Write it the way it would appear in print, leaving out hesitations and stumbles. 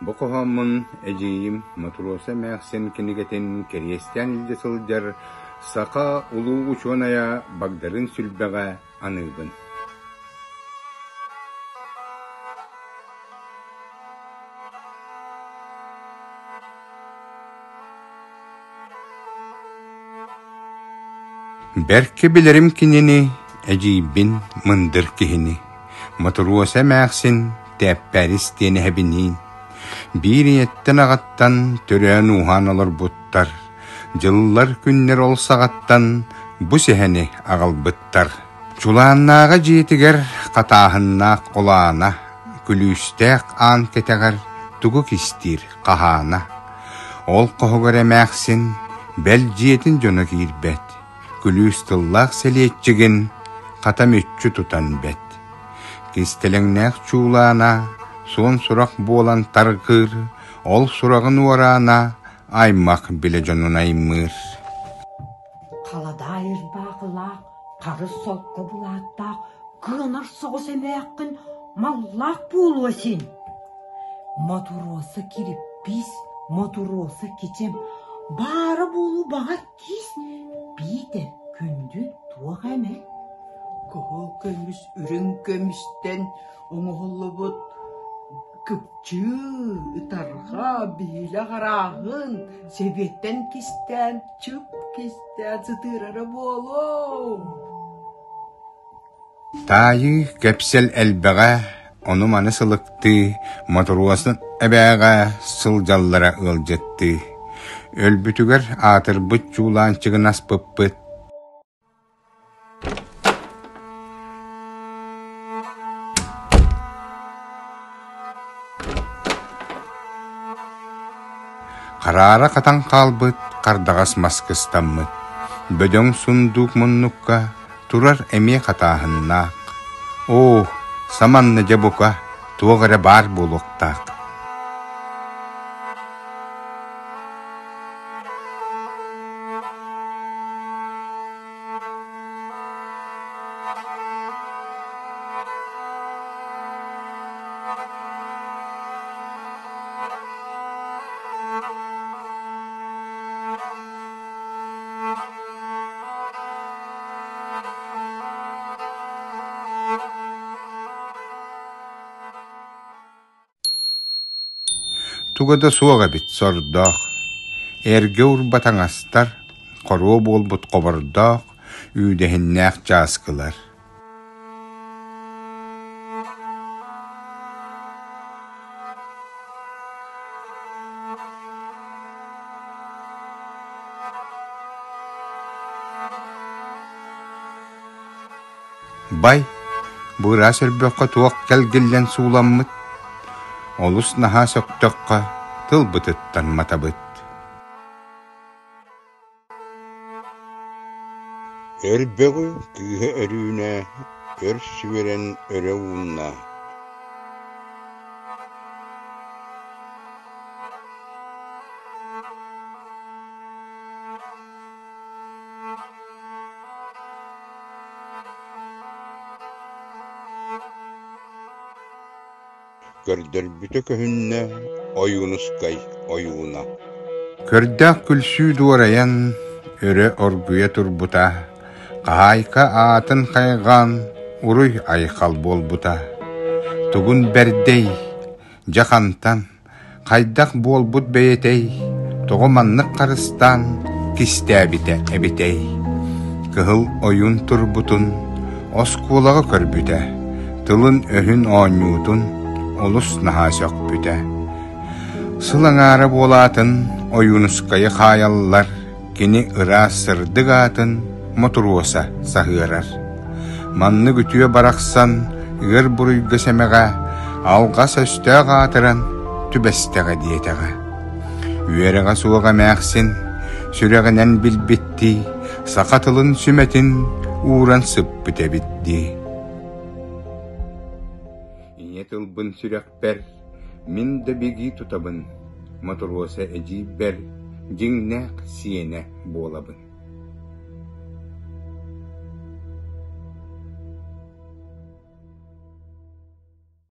Бу хоһооммун эдьиийим Мотуруоса эмээхсин кинигэтин кэриэстээн илдьэ сылдьар саха улуу учуонайа Багдарыын Сүлбэҕэ аныыбын. Бэркэ билэрим кинини, эдьиийбин, мындыр киһини, Мотуруоса эмээхсин Тээппээрис диэн эһэбиниин биир ийэттэн-аҕаттан төрөөн-ууһаан олорбуттар, дьыллар-күннэр ол саҕаттан бу сэһэни аҕалбыттар. Чулааннааҕы дьиэтигэр хатааһыннаах олаана, күлүүстээх аан кэтэҕэр тугу кистиир хаһаана. Ол хоһугар эмээхсин бэл дьиэтин дьоно киирбэт, күлүүс тыллаах сэлиэччигин хата мүччү тутан бэт. Кистэлэҥнээх чуулаана суон сурах буолан тарҕыыр, ол сураҕын уораана аймах билэ дьонун аймыыр. Халадаай ырбаахылаах, харыс солко былааттаах, кыанар соҕус эмээххин маллаах буолуо син. Мотуруоса кириппиис, мотуруоса кичэм, баара буолуу баҕар киис, биитэр күндү туох эмэ. Кыһыл көмүс үрүҥ көмүстэн оҥоһуллубут кыпчыы, ытарҕа, биһилэх арааһын сэбиэттэн кистээн, чып кистээн сытыарара буолуо. Таайыы кэпсэл элбэҕэ, ону-маны сылыктыы, Мотуруосын эбээҕэ сылдьаллара ыалдьыттыы. Өлбүтүгэр аатырбыт чуулаанчыгын аспыппыт Хараара хатан хаалбыт хардаҕас мас кыстаммыт, бөдөҥ сундуук муннукка турар эмиэ хатааһыннаах. Оо, саманна дьэ бука, туох эрэ баар буолуохтаах. Туга да суох эбит сордоох, эргэ урба таҥастар, хоруо буолбут хобордоох, үүдэһиннээх чааскылар Бай, бу ыраас өрбөххө туох кэлгиллэн сууламмыт, олус наһаа сөхтөххө тылбытыттан матабыт. Өрбөҕү кыыһа Өрүүнэ өр сүөрэн өрө уунна Көрдөрбүтэ көһүннэ Ойуунускай ойууна Көрдөөх күлсүү дуорайан өрө оргуйа турбута, хаһаайка аатын хайҕаан уруй-айхал буолбута. Тугун бэрдэй, дьэ хантан Хайдах буолбут бэйэтэй, тоҕо маннык харыстаан кистээбитэ эбитэй? Кыһыл ойуун турбутун оскуолаҕа көрбүтэ, тылын-өһүн оонньуутун олус наһаа сөхпүтэ. Сыл аҥаара буолаатын Ойуунускайы хаайаллар, кини ыраас сырдык аатын Мотуруоса саһыарар. Маннык үтүө барахсан ыар буруйга сэмэҕэ, алҕас өстөөх аатыран түбэстэҕэ диэтэҕэ. Үөрэҕэ суох эмээхсин сүрэҕинэн билбиттии, саха тылын сүмэтин ууран сыппыт эбит дии. Ийэ тылбын сүрэхпэр мин да бигии тутабын, Мотуруоса эдьиийбэр дьиҥнээх сиэнэ буолабын.